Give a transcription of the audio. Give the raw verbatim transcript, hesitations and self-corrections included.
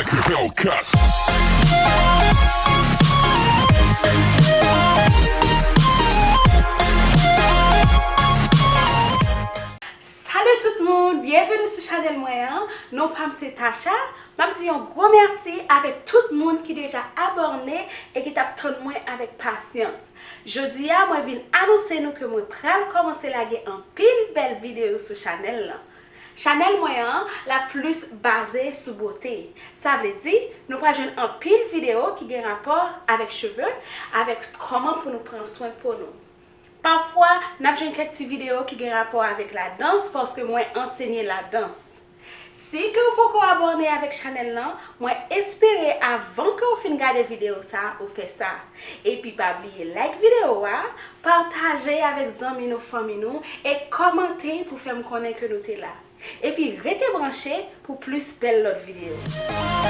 Hellcat. Salut tout moun, byenveni sou chanèl mwen an. Non pa m se Tacha. M ap di yon gwo mèsi avèk tout moun ki deja abòne e ki t ap tann mwen avèk pasyans. Jodi a, mwen vin anonse nou ke mwen pral kòmanse lage anpil bèl videyo sou chanèl lan. Chanèl mwen an la plis baze sou bote. Sa vle di, nou pral jwenn anpil videyo ki gen rapò avèk cheve, avèk kòman pou nou pran swen po nou. Pafwa, n ap jwenn kèk ti videyo ki gen rapò avèk ladans paske mwen ansenye ladans. Si ke w poko abòne avèk chanèl lan, mwen espere avan ke w fin gade videyo sa, ou fè sa. Epi pa bliye like videyo a, pataje avèk zanmi nou, fanmi nou, e kòmante pou fè m konnen ke nou te la. Epi rete branche pou plis bèl lòt videyo.